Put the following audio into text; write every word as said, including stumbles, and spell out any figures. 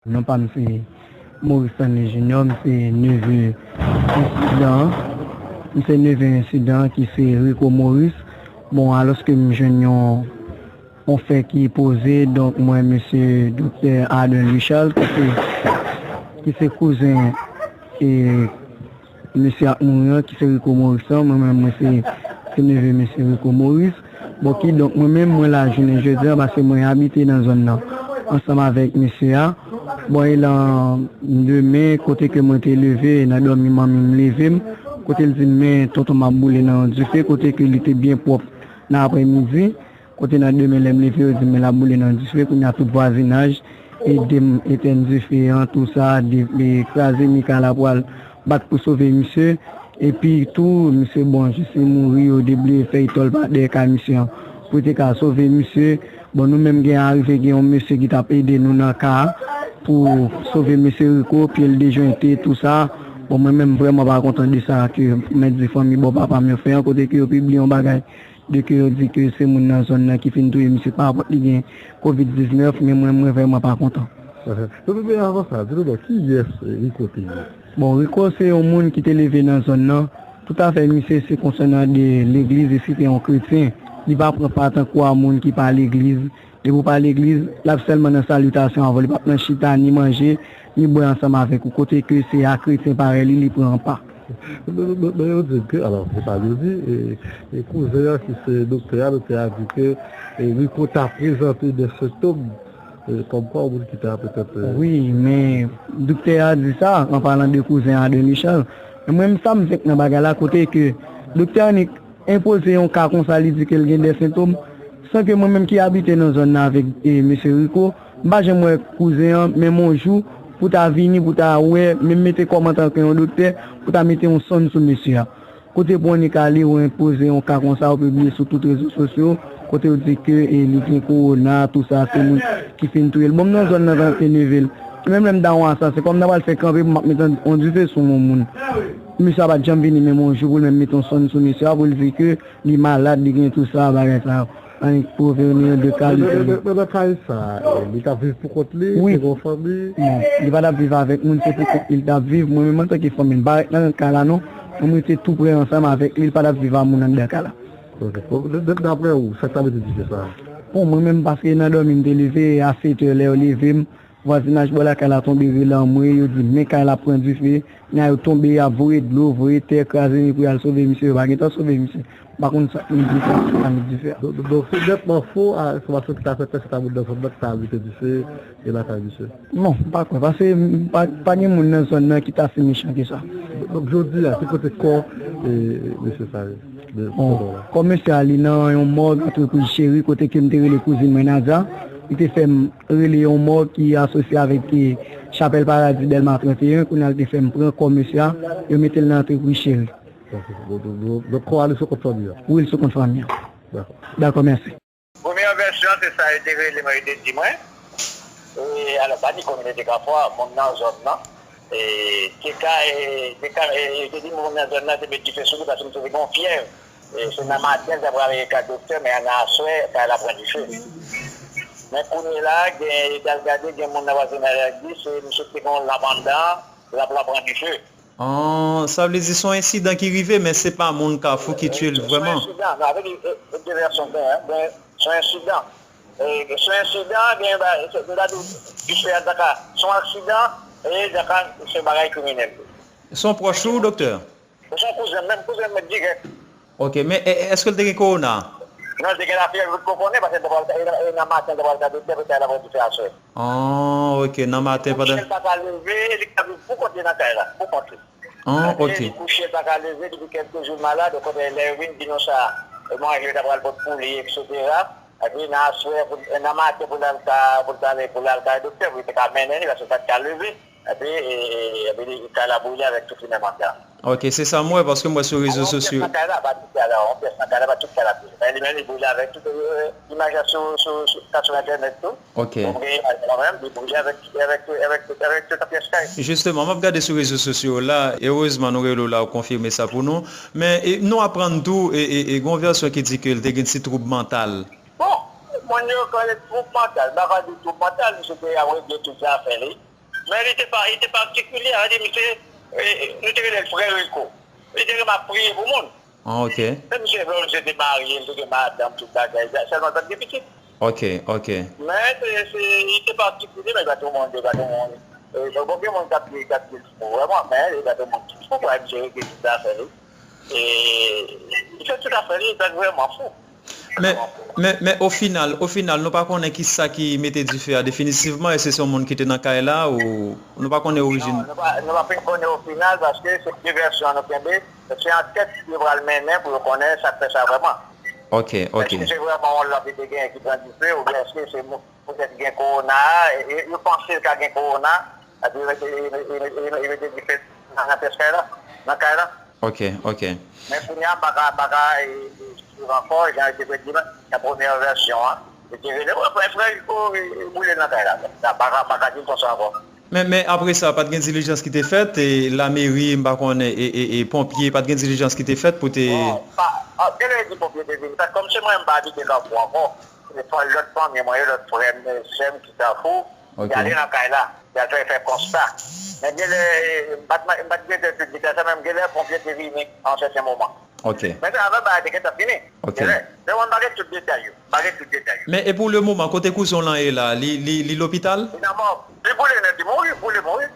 Non pa m se Maurice Stanley Junior, m se neve ensidan an. M se neve ensidan an ki se Rico Maurice. Bon, alòske m jwenn yon, yon fè ki poze, donk mwen, mesye Doktè Ardent Louis Charles, ki se, ki se kouzen e mesye ak mouri an, ki se Rico Maurice an, mwen menm, mwen se, se neve mesye Rico Maurice. Bon, kidonk, mwen menm, mwen la jounen jodi a, paske mwen abite nan zòn nan, ansanm avèk mesye a. Bon, e lan demen, kote ke mwen te leve, nan dòmi manmi m leve m, kote l di m, men tonton m ap boule nan yon dife, kote ke li te byen pwòp nan aprèmidi. Kote nan demen lè m leve, yo di m men l ap boule nan dife, kounye a tout vwazinaj ede m etèn dife an, tou sa, de, de kraze mi kay la pou al bat pou sove misye. Epi tou, misye bon, jis li mouri, yo debliye fèy tòl pa dèyè kay misye an pou te ka sove misye. Bon, nou menm gen arive gen yon mesye ki t ap ede nou nan ka a pou sove mesye Rico, pye l dejwente, tou sa. Bon, mwen menm vrèman pa kontan de sa ke mèt di fanmi bò papa m yo fè an, kote ke yo pibliye yon bagay de ke yo di ke se moun nan zòn nan ki fin touye misye pa rapòt li gen kovid diznèf, men mwen, mwen vrèman pa kontan. Ehe. Men, men, men avan sa, di nou non, kiyès, eh, Rico te ye? Bon, Rico se yon moun ki te leve nan zòn nan. Toutafè, misye se konsènan de legliz, e si te yon kretyen, li pa pran pa tankou a moun ki pa legliz. Depi w pa legliz, l ap sèlman nan salitasyon avè w, li p ap nan chita, ni manje, ni bwè ansanm avèk ou, kote ke se a kretyen parèy li, li pran pa. Men, men, men, men yo di m ke, alò, se pa yo di, e, e kouzen an ki se doktè a, doktè a di ke, e, Rico ta prezante de sentòm, e, kòmkwa yon moun ki ta petèt, e, wi, men doktè a di sa, an palan de kouzen Ardent Louis Charles. Men mwen, sa m fenk nan bagay la, kote ke doktè Annick enpoze yon ka konsa, li di ke l gen de sentòm, san ke mwen menm ki abite nan zòn nan avèk, e, mesye Rico, m pa janm wè kouzen an, menm yon jou, pou ta vini, pou ta wè, menm mete kò m antanke yon doktè, pou ta mete yon sonn sou mesye a. Kote pou Annick ale, ou enpoze yon ka konsa, ou pibliye sou tout rezo sosyo, kote ou di ke, e, li gen kowona, tou sa, se moun ki fin touye l. Bon, m nan zòn nan, tanke neve l. Menm lè m ta yon asasen, kòm nan pral fè kanpe pou m ap mete yon dife sou yon moun. Misye a pa t janm vini menm yon jou pou l menm mete yon sonn sou misye a pou l di ke li malad, li gen tou sa, bagay sa yo. Annik pou vini de kalite. Men, men, men, men nan kay sa, eh, li t ap viv pou kont li, wi, te gen yon fanmi? Non, li pa t ap viv avèk moun, se pou kont li l t ap viv. Mwen menm antanke fanmi, m pa ret nan kay la non. Mwen m rete tou pre ansanm avèk li, li pa t ap viv a moun anndan kay la. Ok. Bon, d-, d-, daprè ou, sa k ta mete dife sa? Bon, mwen menm, paske nan dòmi m te leve, a sèt è lè yo leve m, vwazinaj bò lakay la tonbe rele anmwe, yo di men kay la pran dife, kounye a yo tonbe, y ap voye dlo, voye tè, kraze mi pou y al sove misye, yo pa gentan sove misye. M pa konn sa k mete dife a, sa k pa mete dife a. Donk, donk, donk, se nètman fo, a, enfòmasyon ki ta fè kwè se ta moun nan zòn nan ki ta al mete dife e lakay misye. Non, m pa kwè, paske m pa, pa gen moun nan zòn nan ki ta si mechan ke sa. Donk, jodi a, ki kote kò, e, mesye sa ye? Bon, kò mesye a, li nan yon mòg antrepriz Cheri, kote ke m te rele kouzin mwen Nadia. Li te fè m rele yon mòg ki asosye avèk, e, Chapèl Paradi Dèlma trannteyen, kounye a l te fè m pran kò mesye a, yo mete l nan antrepriz Cheri. Donk, donk, donk, donk, kò a li sou kont fanmi an? Wi, l sou kont fanmi an. Dakò. Dakò, mèsi. Premyè vèsyon, se sa yo te rele mwen, yo te di mwen. E, alò, pa ni kominote Kafou a, moun nan zòn nan. E, te ka, e, te ka, e, yo te di moun nan zòn nan te met dife sou li paske misye te gen yon fyèv. E, se nan maten, l ta pral ka doktè, men nan aswè, kay la pran dife. Men kounye la, gen, yo t al gade, gen moun nan vwazinaj la di, se misye ki te gen yon lanp anndan, lanp lan pran dife. Ah, sa vle di se yon ensidan ki rive, men se pa moun Kafou ki tiye l vrèman. Se yon ensidan, non, avè di, e, e, de vèsyon genyen, gen, se yon ensidan. E, se yon ensidan, gen, ba, se, m ta di w, dife a ta ka, se yon aksidan, e ta ka, se yon bagay kriminèl tou. Se yon pwòch ou, doktè? Se yon kouzen, menm kouzen m dirèk. Ok, men e, e, èske l te gen kowona? Non, li te gen lafyèv, li t konpòne, paske l te pral, e, e nan maten, l te pral ka doktè, pou kay la pran dife aswè. Ah, ok, nan maten pandan. Kouche, l pa ka leve, li ka viv pou kont li nan kay la, pou kont li. Ah, ok. Li kouche, l pa ka leve, depi kèlke jou l malad, okontrè, lè yo vin di nou sa, e manje yo ta pral pot pou li, etsetera. Epi nan aswè, pou, nan maten, pou l al ka, pou l ta ale, pou l al kay doktè, pou yo te ka mennen li, paske l pa t ka leve. Epi, e, e, epi li, kay la boule avèk tout li menm anndan. Ok, se sa m wè, paske m wè sou rezo sosyo. Yon pyès nan kay la, pa tout kay la, yon pyès nan kay la, pa tout kay la boule. Men li menm, li boule avèk tout, e, imaj la sou, sou, sou, ta sou entènèt tou. Ok. Donk, m gen imaj la mwen menm, li boule avèk, avèk, avèk, avèk tout pyès kay. Jisteman, m ap gade sou rezo sosyo yo la, erezman nou rele w la, ou konfime sa pou nou. Men, e, nou aprann tou, e, e, e, gen yon vèsyon ki di ke l te gen ti twoub mantal. Bon, moun yo kwè l twoub mantal, m pa ka di twoub mantal, misye te ap regle tout zafè li. Men li te pa, li te patikilye, sa vle di, misye, e, e, nou te rele l Frè Rico. Li te renmen ap priye pou moun. Ah, ok. Men misye, bon, misye te marye, misye te gen madanm, tout bagay, sèlman l pa t gen pitit. Ok, ok. Men se, se, li te patikilye, men li pa t yon moun, li pa t yon moun. E, donk, bon, gen moun k ap di, k ap di l fou, vrèman, men li pa t yon moun ki fou, kwa, misye regle tout zafè li. E, li fè tout afè li, li pa t vrèman fou. Men, men, men o final, o final, nou pa konnen ki sa ki mete dife a definitivman, èske se yon moun ki te nan kay la ou nou pa konnen orijin. Non, nou pa, nou pa fin konnen o final, paske se de vèsyon nou kenbe, se ankèt yo pral mennen pou yo konnen sa k fè sa vrèman. Ok, ok. Èske se vrèman yon lanp ki te genyen ki pran dife, oubyen èske se moun, poutèt gen kowona, e, e, yo panse l ka gen kowona, epi yo mete, yo mete, yo mete, yo mete dife nan, nan pyès kay la, nan kay la. Ok, ok. Men kounye a, m pa ka, m pa ka, e, e, swiv ankò, jan yo te predi m, nan premyè vèsyon an. Yo te rele, wè, frè, frè Rico, e, e, boule nan kay la. M pa ka, m pa ka di l konsa ankò. Men, men apre sa, pa t gen dilijans ki te fèt, e lameri, m pa konnen, e, e, e ponpye, pa t gen dilijans ki te fèt pou te. Bon, pa, a, genlè yo di ponpye te vini. Paske kòm se mwen, m pa abite Kafou ankò. Se fò lòt fanmi mwen yo, lòt frè m, sè m ki Kafou, Ok. y ale nan kay la. Y al fè, fè konsta. Men genlè, e, m pa t, m pa t gen tout detay sa, men genlè ponpye te vini a yon sèten moman. Ok. Men se avan bagay te gentan fini. Ok. Genlè. Men mwen pa gen tout detay yo. M pa gen tout detay yo. Men e pou le moman, kote kouzen w lan ye la, li, li, li lopital? Li nan mòg. Li boule nèt, li mouri, boule mouri.